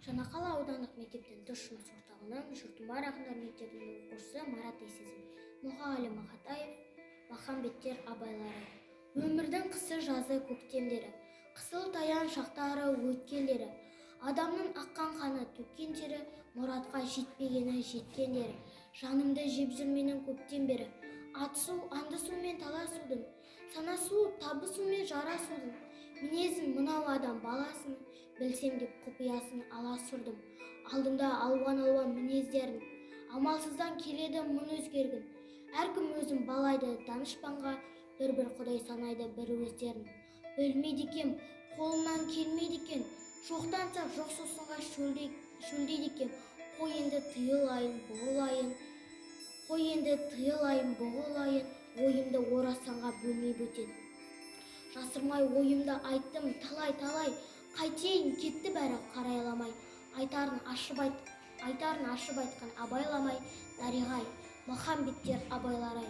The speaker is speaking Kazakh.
Жаңақала аудандық мектептен тыс жұмыс орталығынан Жұртымбар ақындар мектебінің оқушысы Марат Есезин, Мұқағали Мақатаев, Махамбеттер абайлары. Өмірдің қысы, жазы, көктемдері, қысыл-таяң шақтары, өткендері, адамның аққан қаны, төккен тері, мұратқа жетпегені, жеткендері жанымды жеп жүр менің көптен бері. Атысу, аңдысу мен таласудың, санасу, табысу мен жарасудың мінезін мынау адам баласының білсем деп құпиясын аласұрдым. Алдымда алуан-алуан мінездерін, амалсыздан келеді мұны өзгергін. Әркім өзін балайды данышпанға, бір-бір құдай санайды бір өздерін. Білмейді екем, қолымнан келмейді екен, жоқтан аңсап, жоқ сусынға шөлдейді екем. Қой енді, тыйылайын, бұғылайын, қой енді, тыйылайын, бұғылайын, ойымды орасанға бөлмей бөтен. Жасырмай ойымды айттым талай-талай, қайтейін, кетті бәрі қарайламай. Айтарын ашып айт, айтарын ашып айтқан абайламай, дариға-ай, Махамбеттер абайлар-ай.